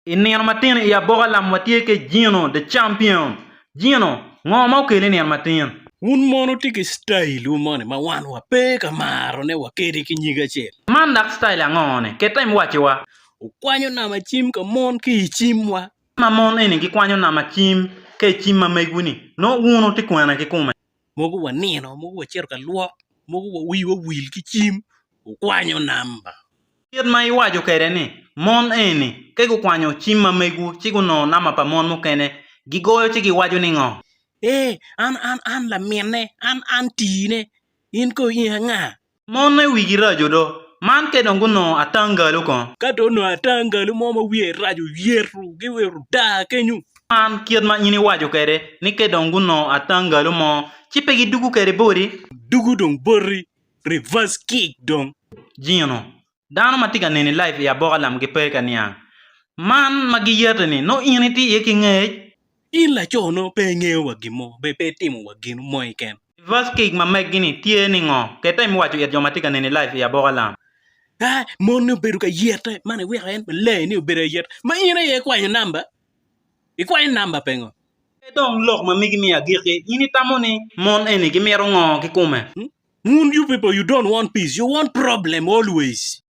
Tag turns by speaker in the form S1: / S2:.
S1: I nino matin i Aboka Lam watye ki Gino the Champion. Gino, ngo ma okeli i nino matin?
S2: Wun mono tye ki style wu moni ma wan wa pe ka maro ne wa kedi ki nyig acel.
S1: Man dak style ango ni? Ket time waci wa.
S2: Wukwanyo nama cim ka mon ki i cim wa.
S1: Ma mon eni gikwanyo nama cim ka i cim ma megwu ni, nongo wun wutye kwene kikume?
S2: Mogo wanino, mogo wacito ka lwok, mogo wa wiwa wil ki cim, wukwanyo namba.
S1: Kit ma iwaco kwede ni, mon eni ka gukwanyo cim ma megwu ci gunongo namba pa mon mukene, gigoyo ci giwaco ni ngo?
S2: Ee, an, an, an laminne, an, an tine, in ko in anga?
S1: Monne wigi raco do, man ka dong gunongo atangalo ko.
S2: Ka dong onongo atangalo mo ma wiye rac oyeto, giwito daa kenyo.
S1: Man kit ma in iwaco kwede ni ka dong gunongo atangalo mo, ci pe gidugo kwede boti?
S2: Dugo dong boti, reverse kick dong.
S1: Gino, dano ma tye ka neni live i aboka lam gipe ka niang. Man ma giyete-ni nongo in itye iye ki ngec?
S2: In laco nongo pe ingeyo wa gin mo, be pe itimo wa gin mo keken.
S1: Reverse kick ma meggi-ni tye ni ngo? Ket time waco it jo ma tye ka neni live i aboka lam.
S2: Ka mon-ni obedo ka yete, man iweko en maleng ni obedo ka yete, ma in aye ikwanyo namba? Ikwanyo namba pingo?
S1: Pe dong lok ma megi me agikki, in itamo ni mon eni gimito ngo kikume?
S2: Wun you people you don't want peace, you want problem always.